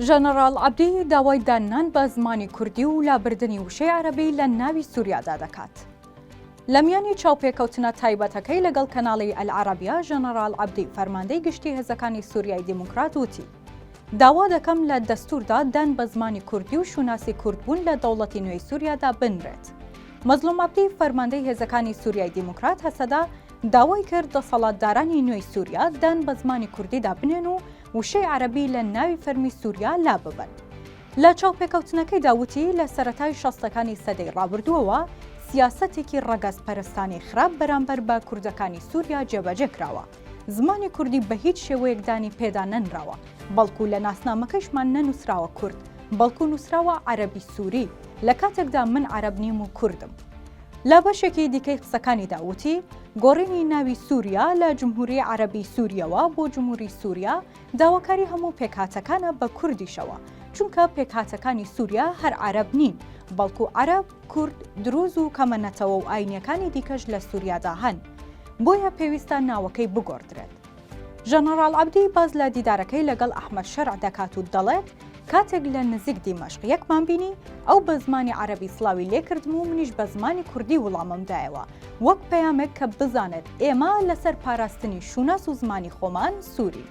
ژەنەڕاڵ عەبدی داوای داننان بە زمانی کوردی و لابردنی وشەی عەرەبی لە ناوی سووریادا دەکات. لە میانی چاوپێکەوتنە تایبەتەکەی لەگەڵ کەناڵی ئەلعەرەبیە، ژەنەڕاڵ عەبدی فەرماندەی گشتی هێزەکانی سووریای دیموکرات وتی، داوا دەکەم لە دەستووردا دان بە زمانی کوردی و شوناسی کوردبوون لە دەوڵەتی نوێی سووریادا بنرێت. مەزڵوم عەبدی فەرماندەی هێزەکانی سووریای دیموکرات هەسەدە داوای کرد دەسەڵاتدارانی نوێی سووریا دان بە زمانی کوردیدا بنێن و وشەی عەرەبی لە ناوی فەرمی سووریا لاببەن. لە چاوپێکەوتنەکەیدا وتی، لە سەرەتای شەستەکانی سەدەی ڕابردووەوە سیاسەتێکی ڕەگەزپەرستانەی خراپ بەرامبەر بە کوردەکانی سووریا جێبەجێ کراوە. زمانی کوردی بە هیچ شێوەیەک دانی پێدا نەنراوە، بەڵکو لە ناسنامەکەیشمان نەنووسراوە کورد، بەڵکو نووسراوە عەرەبی سووری، لە کاتێکدا من عەرەب نیم و کوردم. لە بەشێکی دیکەی قسەکانیدا وتی، گۆڕینی ناوی سووریا لە جمهوری عەرەبی سوورییەوە بۆ جمهوری سووریا داواکاری هەموو پێکهاتەکانە بە کوردیشەوە، چونکە پێکهاتەکانی سووریا هەر عەرەب نین، بەڵکو عەرەب، کورد، دروز و کەمە نەتەوە و ئاینییەکانی دیکەش لە سووریادا هەن. بۆیە پێویستە ناوەکەی بگۆڕدرێت. ژەنەڕاڵ عەبدی باس لە دیدارەکەی لەگەڵ ئەحمەد شەرع دەکات و دەڵێت، کاتێک لە نزیک دیمەشق یەکمان بینی، ئەو بە زمانی عەرەبی سڵاوی لێکردم و منیش بە زمانی کوردی وڵامم دایەوە، وەک پەیامێک کە بزانێت ئێمە لەسەر پاراستنی شوناس و زمانی خۆمان سوورین.